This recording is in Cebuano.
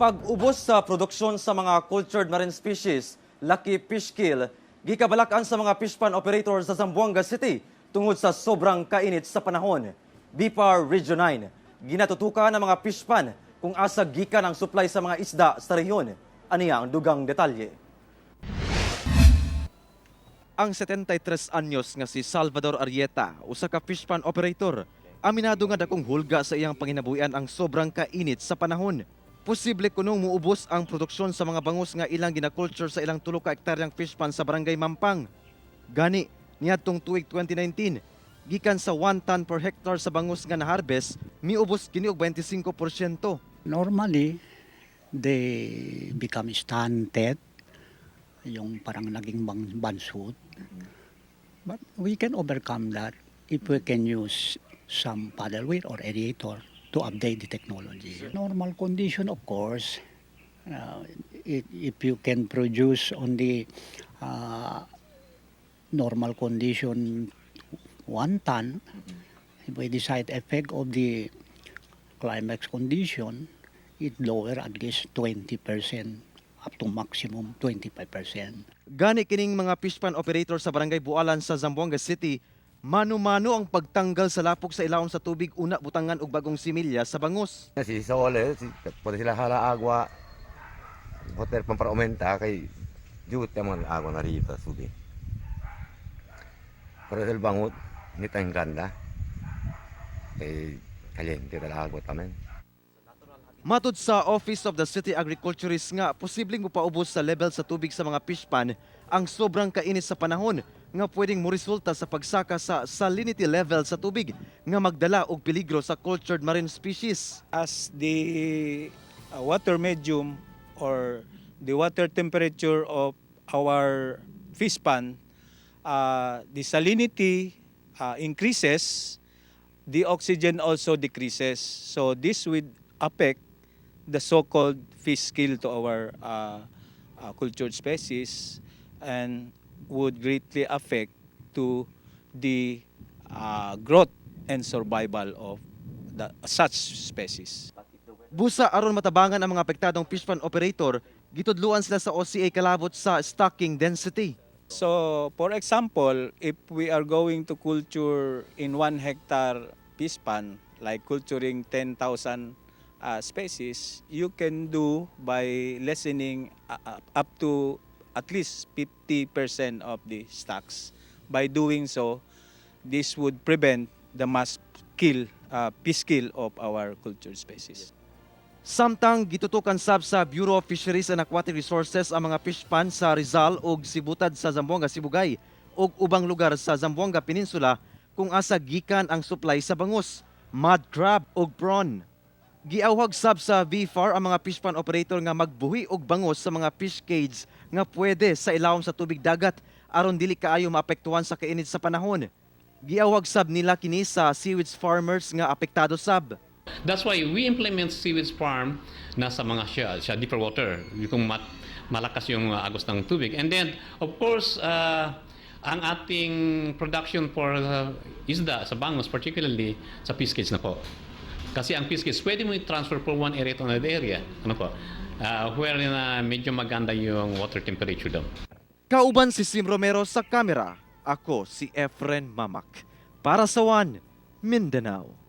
Pag-ubos sa produksyon sa mga cultured marine species, Lucky Fish Kill, gikabalakan sa mga fish pond operators sa Zamboanga City tungod sa sobrang kainit sa panahon. BFAR Region 9, ginatutukan ang mga fish pond kung asa gikan ang supply sa mga isda sa rehiyon. Aniya ang dugang detalye. Ang 73 anyos nga si Salvador Arrieta, usa ka fish pond operator, aminado nga dakong hulga sa iyang panginabuhian ang sobrang kainit sa panahon. Posible kunong muubos ang produksyon sa mga bangus nga ilang ginaculture sa ilang 3 ka hektaryang fish pond sa Barangay Mampang. Gani, niadtong tuig 2019, gikan sa 1 ton per hectare sa bangus nga naharvest, miubos kini og 25%. Normally, they become stunted, yung parang naging bansot. But we can overcome that if we can use some paddle wheel or aerator to update the technology. Normal condition, of course, if you can produce on the normal condition 1 ton, by the side effect of the climax condition, it lower at least 20% up to maximum 25%. Gani kining mga fish pond operator sa Barangay Bualan sa Zamboanga City, mano-mano ang pagtanggal sa lapok sa ilawom sa tubig una butangan og bagong similya sa bangus. Si Sole, si, pwede sila hala agua. Hotel pa para aumenta kay jut ang mga agua na rito subi. Pero el bangot, ni tan ganda. Kay caliente talaga agua tamen. Matud sa Office of the City Agriculturist nga posibleng mupaubos sa level sa tubig sa mga fish pond ang sobrang kainit sa panahon nga pwedeng moresulta sa pagsaka sa salinity level sa tubig nga magdala og peligro sa cultured marine species. As the water medium or the water temperature of our fish pond, the salinity increases, the oxygen also decreases. So this would affect the so-called fish kill to our cultured species and would greatly affect to the growth and survival of the such species. Busa aron matabangan ang mga apektadong fish pond operator, gitudluan sila sa OCA kalabot sa stocking density. So, for example, if we are going to culture in 1 hectare fish pond, like culturing 10,000 species, you can do by lessening up to at least 50% of the stocks. By doing so, this would prevent the mass kill, fish kill of our cultured species. Samtang gitutukan sab sa Bureau of Fisheries and Aquatic Resources ang mga fish pond sa Rizal ug Sibutad sa Zamboanga Sibugay ug ubang lugar sa Zamboanga Peninsula kung asa gikan ang supply sa bangus, mud crab ug prawn. Giawhag sab sa BFAR ang mga fish pond operator nga magbuhi og bangus sa mga fish cage nga pwede sa ilawom sa tubig dagat aron dili kaayo maapektuhan sa kainit sa panahon. Giawhag sab nila kini sa seaweeds farmers nga apektado sab. That's why we implement seaweeds farm na sa mga siya, sa deeper water, kung malakas yung agos ng tubig. And then, of course, ang ating production for isda sa bangus, particularly sa fish cage na po. Kasi ang fish cage, pwede mo i-transfer from one area to another area. Ano po? Where na medyo maganda yung water temperature doon. Kauban si Sim Romero sa kamera. Ako si Efren Mamak. Para sa One, Mindanao.